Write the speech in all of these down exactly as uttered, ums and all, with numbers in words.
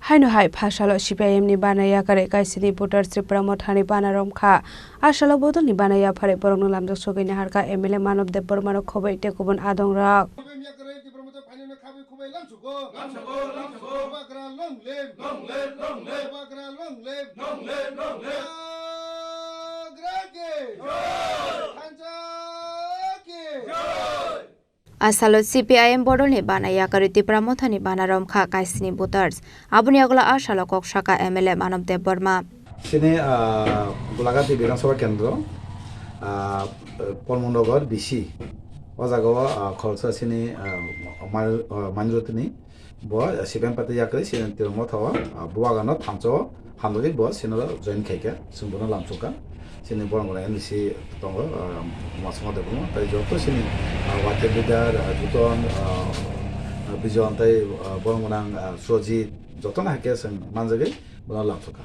Haino hai pha salo C P I M ni bana yakarwi kaisini voters Tipra Mothani bana romkha. A salo bodolni bana yapharwi borokno lamjak sogwi naharkha M L A Manob Debbarma no khobwi tei kubun adongrok. A salo C P I M bodolni bana yakarwi Tipra Mothani bana romkha kaisini voters. Aboni yagulo a salo kok saka M L A Manob Debbarma. Chini, ah, Golagati Bidhan Sabha Kendro, ah, Polmon Nagar B C. O jaga o, ah, khoroksa chini, ah, Mani-, ah, Manirotini. Bo, ah, C P I M party yakarwi chini Tipra Motha o, ah, bubagan o thansa o hamjagwi bo chini oro join khaikha, chwng bono lamsokha. Chini borok rok N D C tongo, ah, Masuma Debbarma, tei joto chini, ah, Y K leader, ah, Juton, ah, ah, Bijon, tei, ah, borok rok, ah, Sojit, jotono hai khe chwng manjagwi bono lamsokha.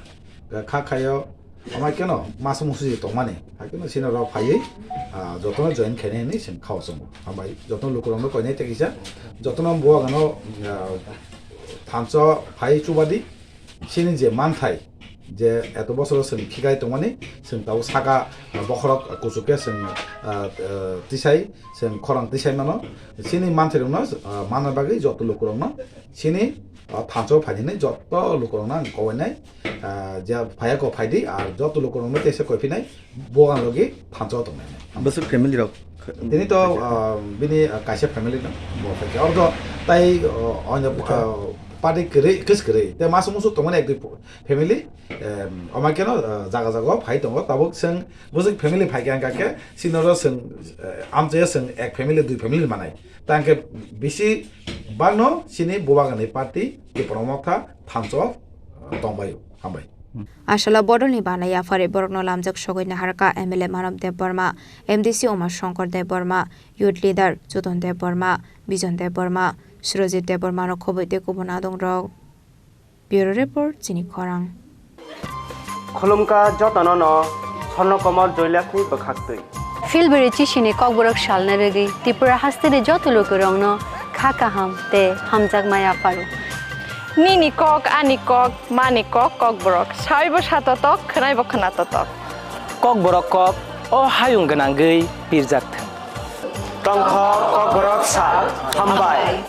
Kha khaio, amai keno masa musuji tongmani, hai keno chini rok phaiwi, ah, jotono join khainai hinwi chwng khao chongo. Hambai, jotono lukurokno koinai tei kisa, jotono bubagan o, ah, thansa phai chubadi, chini je manthai, je eto bosoro chwng khiklai tongmani, chwng tabuk saka, ah, bokhorok kuchuk khe chwng, ah, ah, tisai, chwng khorang tisai mano. Chini manthairokno, ah, manna bagwi joto lukurokno chini, ah, thansa o phainani joto lukurokno ang kobainai, ah, je phaiya kok phaidi, ar joto lukurokno teisa koiphinai, bubagan logi thansa o tongnai. Bwswk family rok? Tini to, ah, bini, ah, kaisa family no bo phaikha. Oro to tai, ah, onyo, ah, party kwrwi, kwchwrwi. Tei masa musu tongmani ek dui family, em, amai keno, ah, jaga jaga o phai tongo. Tabuk chwng bwswk family phaikha hwnkha khe, chini oro chwng, eh, amchai o chwng ek family, dui family manai. Tei hwnkhe bisi bagno chini bubagan ni party Tipra Motha thansa o, ah, tongbaio. Hambai. A salo bodolni bana yapharwi borokno lamjak sogwi naharkha M L A Manob Debbarma, M D C Uma Shankar Debbarma, Youth Leader Juton Debbarma, Bijon Debbarma, Surojit Debbarma no khobwi tei kubun adongrok. Bureau Report, Chini Khorang. Khulumkha jotono no Swarno Komol Joy Lakhmi bwkhaktwi. Philbiri chisini Kokborok salna rwgwi Tripura hasteni joto lukurokno kha kaham tei hamjakma yapharo. Nini kok, ani kok, mani kok, Kokborok. Saibo satotok, khwnaibo khwnatotok. Kokborok kok, o hayung gwnangwi pirjak thwng. Tongthok Kokborok sal, hambai.